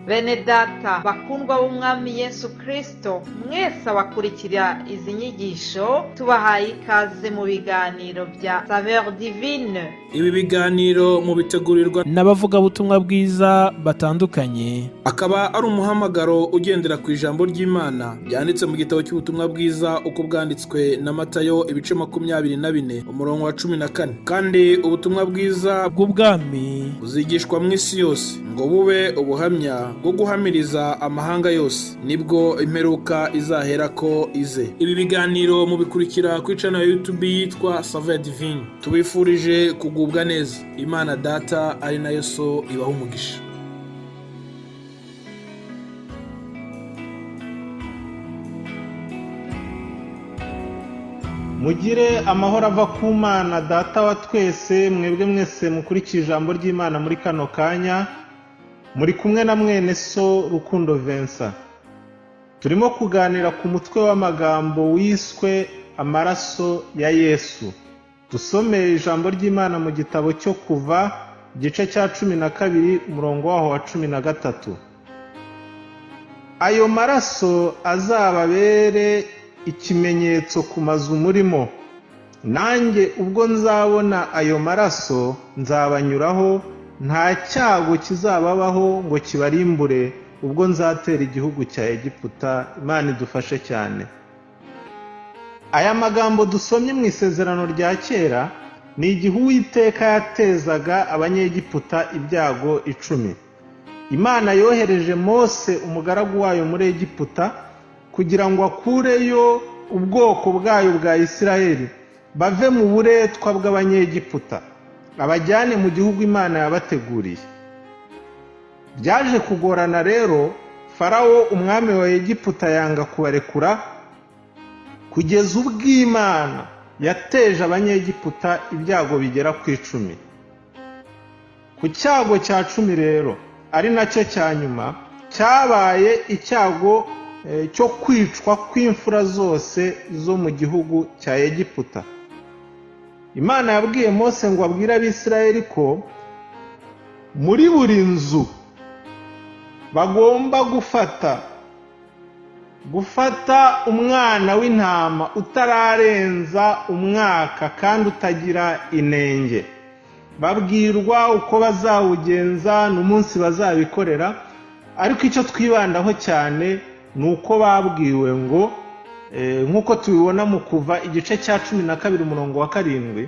Bene data bakundwa b'Umwami Yesu Kristo, mwese abakurikira izi nyigisho, tubahaye ikaze mu biganiro bya Saveur Divine. Ibi biganiro mubitegurirwa n'abavugabutumwa bwiza batandukanye, akaba ari umuhamagaro ugendera ku ijambo ry'Imana ryanditse mu gitabo cy'ubutumwa bwiza uko bwanditswe na Matayo, ibice 24, umurongo wa 14. Kandi ubutumwa bwiza bw'ubwami buzigishwa mu isi yose ngo bube ubuhamya bwo guhamiriza amahanga yose, nibwo imperuka izaherako ize. Ibi biganiro mubikurikira kuri channel ya YouTube yitwa Saveur Divine. Tubifurije kugubwa neza. Imana Data ari nayo So ibaha umugisha. Mugire amahoro ava ku Mana Data wa twese, mwebwe mwese mukurikiye ijambo ry'Imana muri kano kanya. Muri kumwe na mwene so Rukundo Vincent. Turimo kuganira ku mutwe w'amagambo wiswe "Amaraso ya Yesu". Dusome ijambo ry'Imana mu gitabo cyo Kuva, igice cya 12, umurongo waho wa 13: "Ayo maraso azababere ikimenyetso ku mazu murimo. Nanjye ubwo nzabona ayo maraso nzabanyuraho, nta cyago kizababaho ngo kibarimbure ubwo nzatera igihugu cya Egiputa." Imana idufashe cyane. Aya magambo dusomye mu Isezerano rya Kera ni igihe Uwiteka yatezaga Abanyegiputa ibyago 10. Imana yohereje Mose umugaragu wayo muri Egiputa kugira ngo akureyo ubwoko bwayo bwa Isirayeli, bave mu buretwa bw'Abanyegiputa, abajyane mu gihugu Imana yabateguriye. Byaje kugorana rero, Farawo umwami wa Egiputa yanga kubarekura kugeza ubwo Imana yateje Abanyegiputa ibyago bigera ku 10. Ku cyago cya 10 rero, ari nacyo cya nyuma, cyabaye icyago cyo kwicwa kw'imfura zose zo mu gihugu cya Egiputa. Imana yabwiye Mose ngo abwire Abisirayeli ko muri buri nzu bagomba gufata umwana w'intama utararenza umwaka kandi utagira inenge. Babwirwa uko bazawugenza n'umunsi bazabikorera, ariko icyo twibandaho cyane ni uko babwiwe ngo, nk'uko tubibona mu Kuva igice cya 12 umurongo wa 7,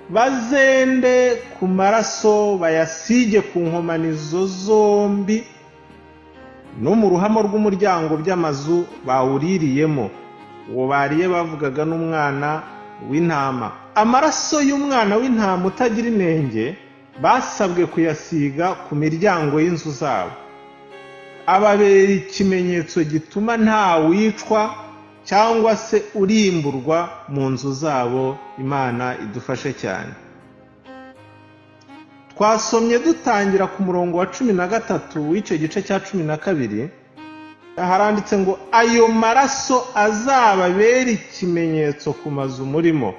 bazende ku maraso bayasige ku nkomanizo zombi no mu ruhamo rw'umuryango by'amazu bawuririyemo. Uwo bariye bavugaga n'umwana w'intama. Amaraso y'umwana w'intama utagira inenge basabwe kuyasiga ku miryango y'inzu zabo, ababera ikimenyetso gituma nta wicwa cyangwa se urimburwa mu nzu zabo. Imana idufashe cyane. Twasomye dutangira ku murongo wa 13 w'icyo gice cya 12. Haranditse ngo: "Ayo maraso azababere ikimenyetso ku mazu murimo.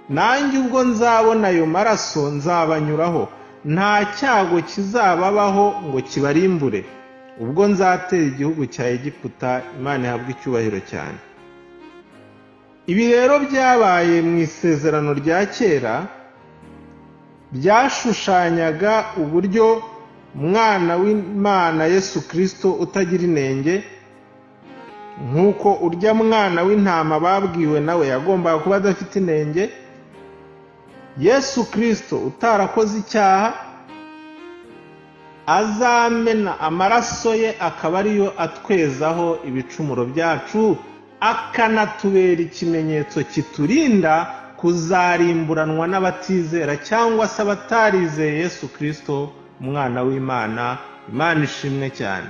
Nanjye ubwo nzabona ayo maraso nzabanyuraho, nta cyago kizababaho ngo kibarimbure ubwo nzatera igihugu cya Egiputa." Imana ihabwe icyubahiro cyane. Ibi rero byabaye mu Isezerano rya Kera, byashushanyaga uburyo umwana w'Imana Yesu Kirisito utagira inenge, nk'uko urya mwana w'intama babwiwe nawe yagombaga kuba adafite inenge, Yesu Kirisito utarakoze icyaha azamena amaraso ye akaba ariyo atwezaho ibicumuro byacu, akanatubera ikimenyetso kiturinda kuzarimburanwa n'abatizera cyangwa se abatarizeye Yesu Kirisito umwana w'Imana. Imana ishimwe cyane.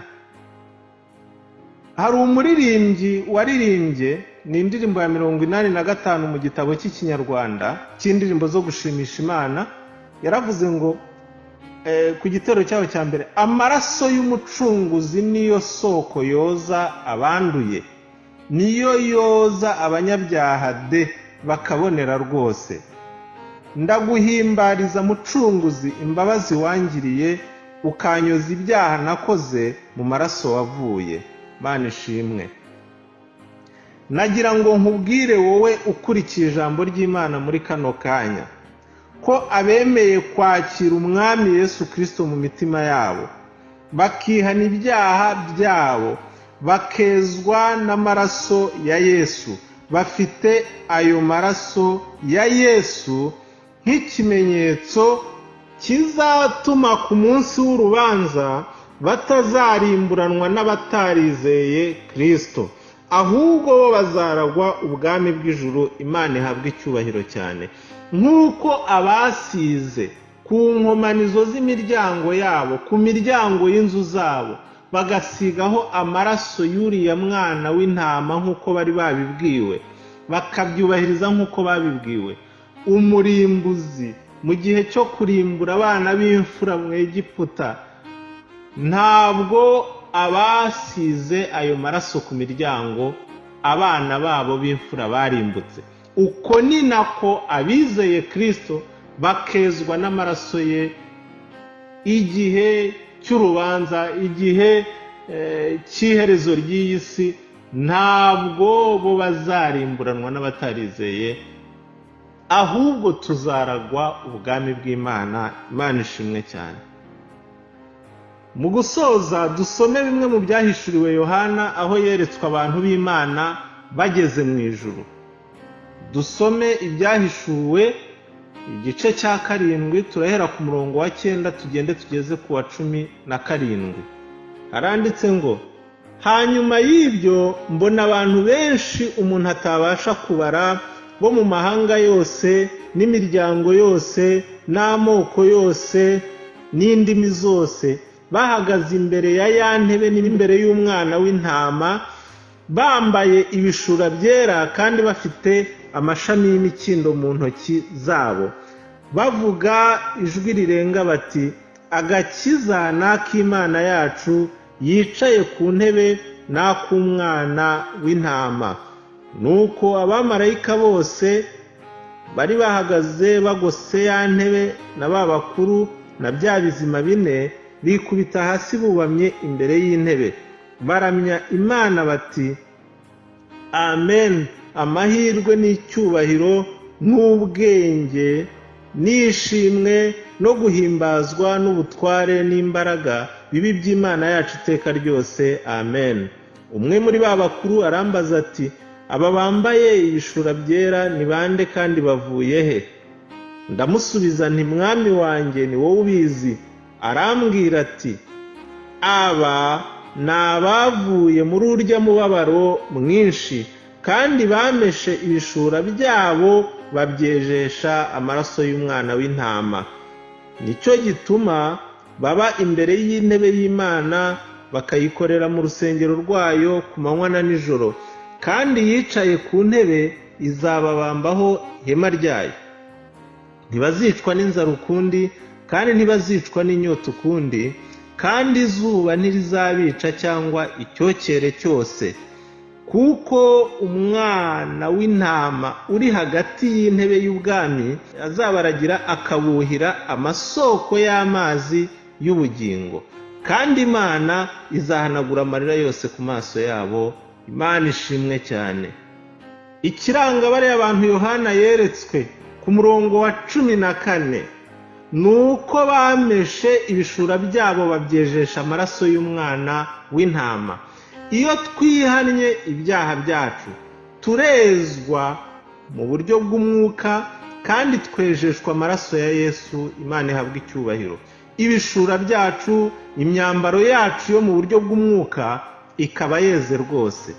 Hari umuririmbyi waririmbye, ni indirimbo ya 85 mu gitabo cy'Ikinyarwanda cy'indirimbo zo gushimisha Imana. Yaravuze ngo ku gitero cyaho cya mbere: "Amaraso y'Umucunguzi niyo soko yoza abanduye, niyo yoza abanyabyaha de bakabonera rwose. Ndaguhimbariza Mucunguzi imbabazi wangiriye, ukanyoza ibyaha nakoze Mu maraso wavuye. Mana ishimwe. Nagira ngo nkubwire wowe ukurikiye ijambo ry'Imana muri kano kanya ko abemeye kwakira Umwami Yesu Kirisito mu mitima yabo, bakihana ibyaha byabo, bakezwa n'amaraso ya Yesu, bafite ayo maraso ya Yesu nk'ikimenyetso kizatuma ku munsi w'urubanza batazarimburanwa n'abatarizeye Kirisito, ahubwo bo bazaragwa ubwami bw'ijuru. Imana ihabwa icyubahiro cyane. Nk'uko abasize ku nkomanizo z'imiryango yabo, ku miryango y'inzu zabo, bagasigaho amaraso y'uriya mwana w'intama nk'uko bari babibwiwe, bakabyubahiriza nk'uko babibwiwe, umurimbuzi mu gihe cyo kurimbura abana b'imfura mu Egiputa, ntabwo abasize ayo maraso ku miryango abana babo b'imfura barimbutse. Uko ni nako abizeye Kirisito bakezwa n'amaraso ye, igihe cy'urubanza, igihe cy'iherezo ry'iyi si, ntabwo bo bazarimburanwa n'abatarizeye, ahubwo tuzaragwa ubwami bw'Imana. Imana ishimwe cyane. Mu gusoza, dusome bimwe mu byahishuriwe Yohana aho yeretswe abantu b'Imana bageze mu ijuru. Dusome Ibyahishuwe igice cya 7, turahera ku murongo wa 9 tugende tugeze ku wa 17. Haranditse ngo: "Hanyuma y'ibyo mbona abantu benshi umuntu atabasha kubara, bo mu mahanga yose n'imiryango yose n'amoko yose n'indimi zose, bahagaze imbere ya ya ntebe n'imbere y'Umwana w'intama, bambaye ibishura byera kandi bafite amashami y'imikindo mu ntoki zabo, bavuga ijwi rirenga bati: Agakiza ni ak'Imana yacu yicaye ku ntebe n'ak'Umwana w'intama. Nuko abamarayika bose bari bahagaze bagose ya ntebe na ba bakuru na bya bizima bine, bikubita hasi bubamye imbere y'intebe, baramya Imana bati: Amen, amahirwe n'icyubahiro n'ubwenge n'ishimwe no guhimbazwa n'ubutware n'imbaraga bibi by'Imana yacu iteka ryose. Amen. Umwe muri ba bakuru arambaza ati: Aba bambaye ibishura byera ni bande kandi bavuye he? Ndamusubiza nti: Mwami wanjye, ni wowe ubizi. Arambwira ati: Aba ni abavuye muri urya mubabaro mwinshi, kandi bameshe ibishura byabo babyejesha amaraso y'Umwana w'intama. Nicyo gituma baba imbere y'intebe y'Imana, bakayikorera mu rusengero rwayo ku manywa na nijoro, kandi yicaye ku ntebe izababambaho ihema ryayo. Ntibazicwa n'inzara ukundi, kandi ntibazicwa n'inyota ukundi, kandi izuba ntirizabica cyangwa icyokere cyose, kuko Umwana w'intama uri hagati y'intebe y'ubwami azabaragira, akabuhira amasoko y'amazi y'ubugingo, kandi Imana izahanagura amarira yose ku maso yabo. Imana ishimwe cyane. Ikiranga bariya bantu Yohana yeretswe ku murongo wa 14 ni uko bameshe ibishura byabo babyejesha amaraso y'Umwana w'intama. Iyo twihannye ibyaha byacu, turezwa mu buryo bw'umwuka kandi twejeshwa amaraso ya Yesu. Imana ihabwa icyubahiro. Ibishura byacu, imyambaro yacu yo mu buryo bw'umwuka ikaba yeze rwose.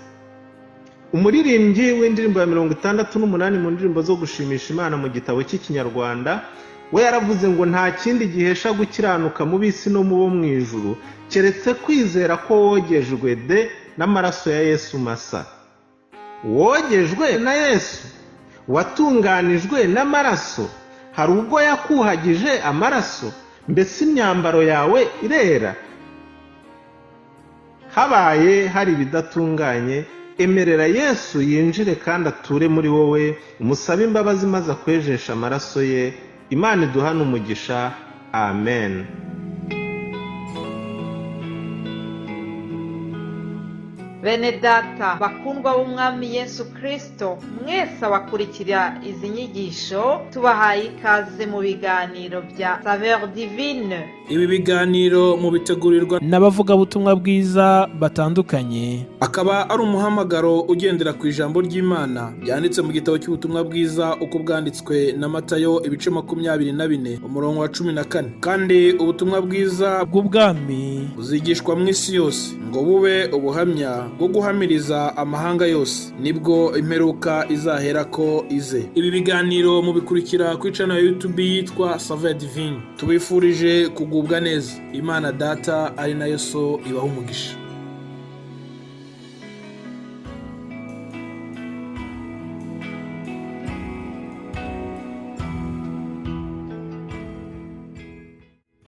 Umuririmbyi w'indirimbo ya 68 mu ndirimbo zo gushimisha Imana mu gitabo cy'Ikinyarwanda we yaravuze ngo: Nta kindi gihesha gukiranuka mu b'isi no mu bo mu ijuru, keretse kwizera ko wogejwe de n'amaraso ya Yesu masa. Wogejwe na Yesu, watunganijwe n'amaraso, hari ubwo yakuhagije amaraso, mbese imyambaro yawe irera? Habaye hari ibidatunganye, emerera Yesu yinjire kandi ature muri wowe, umusabe imbabazi maze akwejeshe amaraso ye. Imana iduhane umugisha. Amen. Bene Data bakundwa b'Umwami Yesu Kristo, mwese abakurikira izi nyigisho, tubahaye ikaze mu biganiro bya Saveur Divine. Ibi biganiro mubitegurirwa n'abavugabutumwa bwiza batandukanye. Akaba ari umuhamagaro ugendera ku ijambo ry'Imana ryanditse mu gitabo cy'ubutumwa bwiza uko bwanditswe na Matayo, ibice 24, umurongo wa 14. Kandi ubutumwa bwiza bw'ubwami buzigishwa mu isi yose ngo bube ubuhamya bwo guhamiriza amahanga yose, nibwo imperuka izaherako ize. Ibi biganiro mubikurikira kuri channel ya YouTube yitwa Saveur Divine. Tubifurije kugubwa neza. Imana Data ari nayo So ibaha umugisha.